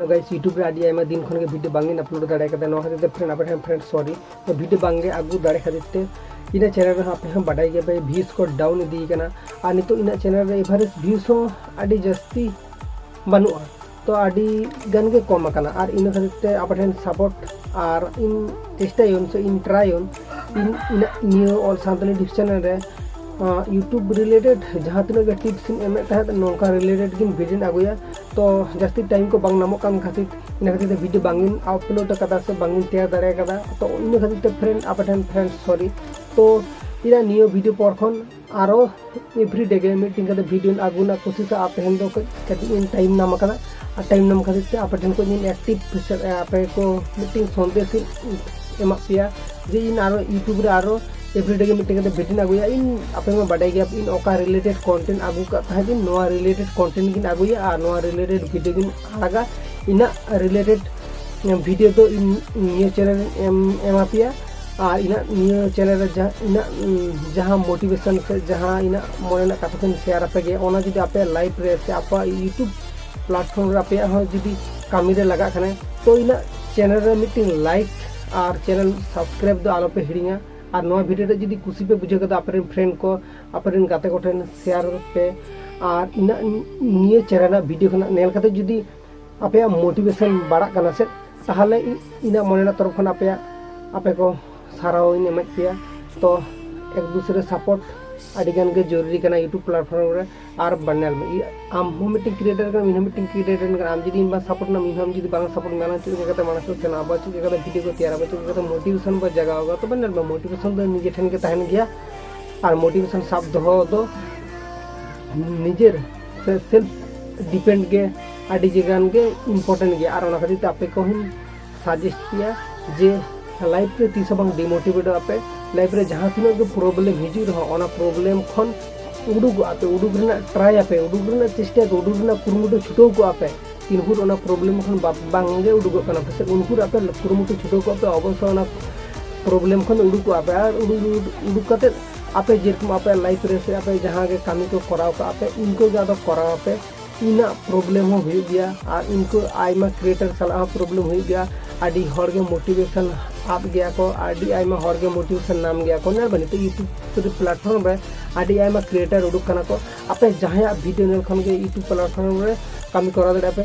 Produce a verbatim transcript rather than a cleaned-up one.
Guys, YouTube ᱨᱮ ᱟᱹᱰᱤ ᱟᱭᱢᱟ ᱫᱤᱱ ᱠᱷᱚᱱ ᱜᱮ ᱵᱷᱤᱰᱤᱭᱳ ᱵᱟᱝ ᱤᱧ ᱟᱯᱞᱳᱰ ᱫᱟᱲᱮ ᱠᱟᱫᱟ, ᱱᱚᱣᱟ ᱠᱷᱟᱹᱛᱤᱨ ᱛᱮ ᱯᱷᱨᱮᱱᱰ ᱟᱯᱮ ᱴᱷᱮᱱ ᱯᱷᱨᱮᱱᱰ ᱥᱚᱨᱤ᱾ ᱵᱷᱤᱰᱤᱭᱳ ᱵᱟᱝ ᱜᱮ ᱟᱹᱜᱩ ᱫᱟᱲᱮ ᱠᱷᱟᱹᱛᱤᱨ ᱛᱮ ᱤᱧᱟᱹᱜ ᱪᱮᱱᱮᱞ ᱨᱮᱦᱚᱸ ᱟᱯᱮ ᱦᱚᱸ ᱵᱟᱰᱟᱭ ᱜᱮᱭᱟ ᱯᱮ, ᱵᱷᱤᱭᱩᱡᱽ ᱠᱚ ᱰᱟᱣᱩᱱ ᱤᱫᱤ ᱠᱟᱱᱟ᱾ ᱟᱨ ᱱᱤᱛᱚᱜ ᱤᱧᱟᱹᱜ ᱪᱮᱱᱮᱞ ᱨᱮ ᱮᱵᱷᱟᱨᱮᱡᱽ ᱵᱷᱤᱭᱩᱡᱽ ᱦᱚᱸ ᱟᱹᱰᱤ ᱡᱟᱹᱥᱛᱤ ᱵᱟᱹᱱᱩᱜᱼᱟ, ᱛᱚ ᱟᱹᱰᱤ ᱜᱟᱱ ᱜᱮ ᱠᱚᱢ ᱟᱠᱟᱱᱟ᱾ ᱟᱨ ᱤᱱᱟᱹ ᱠᱷᱟᱹᱛᱤᱨ ᱛᱮ ᱟᱯᱮ ᱴᱷᱮᱱ ᱥᱟᱯᱳᱨᱴ ᱟᱨ ᱤᱧ ᱪᱮᱥᱴᱟᱭᱟᱹᱧ ᱥᱮ ᱤᱧ ᱴᱨᱟᱭᱟᱹᱧ, ᱤᱧ ᱤᱧᱟᱹᱜ ᱱᱤᱭᱟᱹ ᱚᱞ ᱥᱟᱱᱛᱟᱲᱤ ᱰᱤᱥ ᱪᱮᱱᱮᱞ ᱨᱮ YouTube ᱨᱤᱞᱮᱴᱮᱰ ᱡᱟᱦᱟᱸ ᱛᱤᱱᱟᱹᱜ ᱜᱮ ᱴᱤᱯᱥ ᱤᱧ ᱮᱢᱮᱫ ᱛᱟᱦᱮᱸᱫ, ᱱᱚᱝᱠᱟ ᱨᱤᱞᱮᱴᱮᱰ ᱜᱤᱧ ᱵᱷᱤᱰᱤᱭᱳᱧ ᱟᱹᱜᱩᱭᱟ᱾ ᱛᱚ ᱡᱟᱹᱥᱛᱤ ᱴᱟᱭᱤᱢ ᱠᱚ ᱵᱟᱝ ᱧᱟᱢᱚᱜ ᱠᱟᱱ ᱠᱷᱟᱹᱛᱤᱨ, ᱤᱱᱟᱹ ᱠᱷᱟᱹᱛᱤᱨ ᱛᱮ ᱵᱷᱤᱰᱤᱭᱳ ᱵᱟᱝ ᱤᱧ ᱟᱯᱞᱳᱰ ᱟᱠᱟᱫᱟ ᱥᱮ ᱵᱟᱝ ᱤᱧ ᱛᱮᱭᱟᱨ ᱫᱟᱲᱮ ᱟᱠᱟᱫᱟ᱾ ᱛᱚ ᱤᱱᱟᱹ ᱠᱷᱟᱹᱛᱤᱨ ᱛᱮ ᱯᱷᱨᱮᱱᱰ, ᱟᱯᱮ ᱴᱷᱮᱱ ᱯᱷᱨᱮᱱᱰ ᱥᱚᱨᱤ᱾ ᱛᱚ ᱤᱧᱟᱹᱜ ᱱᱤᱭᱟᱹ ᱵᱷᱤᱰᱤᱭᱳ ᱯᱚᱨ ᱠᱷᱚᱱ ᱟᱨᱚ ᱮᱵᱷᱨᱤᱰᱮ ᱜᱮ ᱢᱤᱫᱴᱮᱱ ᱠᱟᱛᱮ ᱵᱷᱤᱰᱤᱭᱳᱧ ᱟᱹᱜᱩ ᱨᱮᱱᱟᱜ ᱠᱩᱥᱤᱥᱟ᱾ ᱟᱯᱮ ᱴᱷᱮᱱ ᱫᱚ ᱠᱟᱹᱡ ᱠᱟᱹᱴᱤᱡ ᱤᱧ ᱴᱟᱭᱤᱢ ᱧᱟᱢ ᱟᱠᱟᱫᱟ, ᱟᱨ ᱴᱟᱭᱤᱢ ᱧᱟᱢ ᱠᱷᱟᱹᱛᱤᱨ ᱛᱮ ᱟᱯᱮ ᱴᱷᱮᱱ ᱠᱷᱚᱱ ᱤᱧ ᱮᱠᱴᱤᱵᱷ ᱦᱤᱥᱟᱹᱵ ᱟᱯᱮ ᱠᱚ ᱢᱤᱫᱴᱮᱱ ᱥᱚᱱᱫᱮᱥ ᱤᱧ ᱮᱢᱟᱜ ᱯᱮᱭᱟ ᱡᱮ ᱤᱧ ᱟᱨᱚ YouTube ᱨᱮ ᱟᱨᱚ ᱮᱵᱷᱨᱤᱰᱮ ᱜᱮ ᱢᱤᱫᱴᱮᱱ ᱠᱟᱛᱮ ᱵᱷᱤᱰᱤᱭᱳᱧ ᱟᱹᱜᱩᱭᱟ᱾ ᱤᱧ ᱟᱯᱮ ᱢᱟ ᱵᱟᱰᱟᱭ ᱜᱮᱭᱟ ᱯᱮ, ᱤᱧ ᱚᱠᱟ ᱨᱤᱞᱮᱴᱮᱰ ᱠᱚᱱᱴᱮᱱᱴ ᱟᱹᱜᱩ ᱠᱟᱜ ᱛᱟᱦᱮᱸᱫ ᱤᱧ, ᱱᱚᱣᱟ ᱨᱤᱞᱮᱴᱮᱰ ᱠᱚᱱᱴᱮᱱᱴ ᱜᱤᱧ ᱟᱹᱜᱩᱭᱟ ᱟᱨ ᱱᱚᱣᱟ ᱨᱤᱞᱮᱴᱮᱰ ᱵᱷᱤᱰᱤᱭᱳ ᱜᱤᱧ ᱟᱲᱟᱜᱟ᱾ ᱤᱧᱟᱹᱜ ᱨᱤᱞᱮᱴᱮᱰ ᱵᱷᱤᱰᱤᱭᱳ ᱫᱚ ᱤᱧ ᱱᱤᱭᱟᱹ ᱪᱮᱱᱮᱞ ᱨᱮᱧ ᱮᱢ ᱮᱢᱟ ᱯᱮᱭᱟ᱾ ᱟᱨ ᱤᱧᱟᱹᱜ ᱱᱤᱭᱟᱹ ᱪᱮᱱᱮᱞ ᱨᱮ ᱡᱟᱦᱟᱸ ᱤᱧᱟᱹᱜ, ᱩᱸ, ᱡᱟᱦᱟᱸ ᱢᱳᱴᱤᱵᱷᱮᱥᱚᱱ ᱥᱮ ᱡᱟᱦᱟᱸ ᱤᱧᱟᱹᱜ ᱢᱚᱱᱮ ᱨᱮᱱᱟᱜ ᱠᱟᱛᱷᱟ ᱠᱚᱧ ᱥᱮᱭᱟᱨ ᱟᱯᱮ ᱜᱮ, ᱚᱱᱟ ᱡᱩᱫᱤ ᱟᱯᱮᱭᱟᱜ ᱞᱟᱭᱤᱯᱷ ᱨᱮ ᱥᱮ ᱟᱯᱮᱭᱟᱜ YouTube ᱯᱞᱟᱴᱯᱷᱚᱨᱢ ᱨᱮ ᱟᱯᱮᱭᱟᱜ ᱦᱚᱸ ᱡᱩᱫᱤ ᱠᱟᱹᱢᱤ ᱨᱮ ᱞᱟᱜᱟᱜ ᱠᱷᱟᱱᱮ, ᱛᱚ ᱤᱧᱟᱹᱜ ᱪᱮᱱᱮᱞ ᱨᱮ ᱢᱤᱫᱴᱮᱱ ᱞᱟᱭᱤᱠ ᱟᱨ ᱪᱮᱱᱮᱞ ᱥᱟᱵᱥᱠᱨᱟᱭᱤᱵ ᱫᱚ ᱟᱞᱚᱯᱮ ᱦᱤᱲᱤᱧᱟ᱾ ᱟᱨ ᱱᱚᱣᱟ ᱵᱷᱤᱰᱤᱭᱳ ᱨᱮ ᱡᱩᱫᱤ ᱠᱩᱥᱤ ᱯᱮ ᱵᱩᱡᱷᱟᱹᱣ ᱠᱮᱫᱟ, ᱟᱯᱮ ᱨᱮᱱ ᱯᱷᱨᱮᱱᱰ ᱠᱚ, ᱟᱯᱮ ᱨᱮᱱ ᱜᱟᱛᱮ ᱠᱚᱴᱷᱮᱱ ᱥᱮᱭᱟᱨ ᱯᱮ᱾ ᱟᱨ ᱤᱧᱟᱹᱜ ᱱᱤᱭᱟᱹ ᱪᱮᱱᱮᱞ ᱨᱮᱱᱟᱜ ᱵᱷᱤᱰᱤᱭᱳ ᱠᱷᱚᱱᱟᱜ ᱧᱮᱞ ᱠᱟᱛᱮ ᱡᱩᱫᱤ ᱟᱯᱮᱭᱟᱜ ᱢᱳᱴᱤᱵᱷᱮᱥᱚᱱ ᱵᱟᱲᱟᱜ ᱠᱟᱱᱟ ᱥᱮ, ᱛᱟᱦᱚᱞᱮ ᱤᱧ, ᱤᱧᱟᱹᱜ ᱢᱚᱱᱮ ᱨᱮᱱᱟᱜ ᱛᱚᱨᱚᱯ ᱠᱷᱚᱱ ᱟᱯᱮᱭᱟᱜ, ᱟᱯᱮ ᱠᱚ ᱥᱟᱨᱦᱟᱣ ᱤᱧ ᱮᱢᱟᱫ ᱯᱮᱭᱟ᱾ ᱛᱚ ᱮᱠ ᱫᱩᱥᱨᱮ ᱥᱟᱯᱳᱨᱴ ᱟᱹᱰᱤ ᱜᱟᱱ ᱜᱮ ᱡᱚᱨᱩᱨᱤ ᱠᱟᱱᱟ YouTube ᱯᱞᱟᱴᱯᱷᱚᱨᱢ ᱨᱮ᱾ ᱟᱨ ᱵᱟᱝ ᱧᱮᱞ ᱢᱮ, ᱤᱭᱟᱹ, ᱟᱢ ᱦᱚᱸ ᱢᱤᱫᱴᱮᱱ ᱠᱨᱤᱭᱮᱴᱟᱨ ᱠᱟᱱᱟᱢ, ᱤᱧ ᱦᱚᱸ ᱢᱤᱫᱴᱮᱱ ᱠᱨᱤᱭᱮᱴᱟᱨ ᱠᱟᱱᱟ᱾ ᱟᱢ ᱡᱩᱫᱤ ᱤᱧ ᱵᱟᱢ ᱥᱟᱯᱳᱨᱴ ᱱᱟᱢ, ᱤᱧ ᱦᱚᱸ ᱟᱢ ᱡᱩᱫᱤ ᱵᱟᱝ ᱥᱟᱯᱳᱨᱴ ᱢᱮ, ᱟᱞᱟᱝ ᱪᱮᱫ ᱞᱮᱠᱟᱛᱮ ᱢᱟᱲᱟᱝ ᱥᱮᱫ ᱥᱮᱱᱚᱜᱼᱟ, ᱟᱵᱚ ᱪᱮᱫ ᱞᱮᱠᱟᱛᱮ ᱢᱳᱴᱤᱵᱷᱮᱥᱚᱱ ᱵᱚ ᱡᱟᱜᱟᱣ ᱟᱵᱚ? ᱛᱚᱵᱮ ᱧᱮᱞ ᱢᱮ, ᱢᱳᱴᱤᱵᱷᱮᱥᱚᱱ ᱫᱚ ᱱᱤᱡᱮ ᱴᱷᱮᱱ ᱜᱮ ᱛᱟᱦᱮᱱ ᱜᱮᱭᱟ᱾ ᱟᱨ ᱢᱳᱴᱤᱵᱷᱮᱥᱚᱱ ᱥᱟᱵ ᱫᱚᱦᱚ ᱫᱚ ᱱᱤᱡᱮᱨ ᱥᱮ ᱥᱮᱞᱯ ᱰᱤᱯᱮᱱᱰ ᱜᱮ ᱟᱹᱰᱤ ᱡᱟᱭᱜᱟᱱ ᱜᱮ ᱤᱢᱯᱚᱨᱴᱮᱱᱴ ᱜᱮᱭᱟ᱾ ᱟᱨ ᱚᱱᱟ ᱠᱷᱟᱹᱛᱤᱨ ᱛᱮ ᱟᱯᱮ ᱠᱚᱦᱚᱸᱧ ᱥᱟᱡᱮᱥᱴ ᱯᱮᱭᱟ ᱡᱮ ᱞᱟᱭᱤᱯᱷ ᱨᱮ ᱛᱤᱥ ᱦᱚᱸ ᱵᱟᱝ ᱰᱤᱢᱳᱴᱤᱵᱷᱮᱴᱚᱜ ᱟᱯᱮ᱾ ᱞᱟᱭᱤᱯᱷ ᱨᱮ ᱡᱟᱦᱟᱸ ᱛᱤᱱᱟᱹᱜ ᱜᱮ ᱯᱨᱚᱵᱞᱮᱢ ᱦᱤᱡᱩᱜ ᱨᱮᱦᱚᱸ, ᱚᱱᱟ ᱯᱨᱚᱵᱞᱮᱢ ᱠᱷᱚᱱ ᱩᱰᱩᱠᱚᱜ ᱟᱯᱮ, ᱩᱰᱩᱠ ᱨᱮᱱᱟᱜ ᱴᱨᱟᱭ ᱟᱯᱮ, ᱩᱰᱩᱠ ᱨᱮᱱᱟᱜ ᱪᱮᱥᱴᱟᱭ ᱯᱮ, ᱩᱰᱩᱠ ᱨᱮᱱᱟᱜ ᱠᱩᱨᱩᱢᱩᱴᱩ ᱪᱷᱩᱴᱟᱹᱣ ᱠᱚᱜᱼᱟ ᱯᱮ᱾ ᱛᱤᱱ ᱵᱷᱳᱨ ᱚᱱᱟ ᱯᱨᱚᱵᱞᱮᱢ ᱠᱷᱚᱱ ᱵᱟ-, ᱵᱟᱝ ᱜᱮ ᱩᱰᱩᱠᱚᱜ ᱠᱟᱱᱟ ᱯᱮ, ᱥᱮ ᱩᱱ ᱵᱷᱳᱨ ᱟᱯᱮ ᱠᱩᱨᱩᱢᱩᱴᱩ ᱪᱷᱩᱴᱟᱹᱣ ᱠᱚᱜ ᱯᱮ ᱚᱵᱚᱥᱥᱳᱭ ᱚᱱᱟ ᱯᱨᱚᱵᱞᱮᱢ ᱠᱷᱚᱱ ᱩᱰᱩᱠᱚᱜ ᱟᱯᱮ᱾ ᱟᱨ ᱩᱰᱩᱠ, ᱩᱰᱩᱠ ᱠᱟᱛᱮ ᱟᱯᱮ ᱡᱮᱨᱚᱠᱚᱢ ᱟᱯᱮ ᱞᱟᱭᱤᱯᱷ ᱨᱮ ᱥᱮ ᱟᱯᱮ ᱡᱟᱦᱟᱸ ᱜᱮ ᱠᱟᱹᱢᱤ ᱠᱚ ᱠᱚᱨᱟᱣ ᱠᱟᱜᱼᱟ ᱯᱮ, ᱤᱱᱠᱟᱹ ᱜᱮ ᱟᱫᱚ ᱠᱚᱨᱟᱣ ᱟᱯᱮ᱾ ᱤᱧᱟᱹᱜ ᱯᱨᱚᱵᱞᱮᱢ ᱦᱚᱸ ᱦᱩᱭᱩᱜ ᱜᱮᱭᱟ ᱟᱨ ᱤᱱᱠᱩ ᱟᱭᱢᱟ ᱠᱨᱤᱭᱮᱴᱟᱨ ᱥᱟᱞᱟᱜ ᱦᱚᱸ ᱯᱨᱚᱵᱞᱮᱢ ᱦᱩᱭᱩᱜ ᱜᱮᱭᱟ᱾ ᱟᱹᱰᱤ ᱦᱚᱲ ᱜᱮ ᱢᱳᱴᱤᱵᱷᱮᱥᱚᱱ ᱟᱫ ᱜᱮᱭᱟ ᱠᱚ, ᱟᱹᱰᱤ ᱟᱭᱢᱟ ᱦᱚᱲ ᱜᱮ ᱢᱳᱴᱤᱵᱷᱮᱥᱚᱱ ᱧᱟᱢ ᱜᱮᱭᱟ ᱠᱚ᱾ ᱧᱮᱞ ᱵᱮᱱ, ᱱᱤᱛᱚᱜ ᱭᱩᱴᱩᱵᱽ ᱯᱞᱟᱴᱯᱷᱚᱨᱢ ᱨᱮ ᱟᱹᱰᱤ ᱟᱭᱢᱟ ᱠᱨᱤᱭᱮᱴᱟᱨ ᱩᱰᱩᱠ ᱠᱟᱱᱟ ᱠᱚ᱾ ᱟᱯᱮ ᱡᱟᱦᱟᱸᱭᱟᱜ ᱵᱷᱤᱰᱤᱭᱳ ᱧᱮᱞ ᱠᱷᱚᱱ ᱜᱮ ᱭᱩᱴᱩᱵᱽ ᱯᱞᱟᱴᱯᱷᱚᱨᱢ ᱨᱮ ᱠᱟᱹᱢᱤ ᱠᱚᱨᱟᱣ ᱫᱟᱲᱮᱭᱟᱜᱼᱟ ᱯᱮ᱾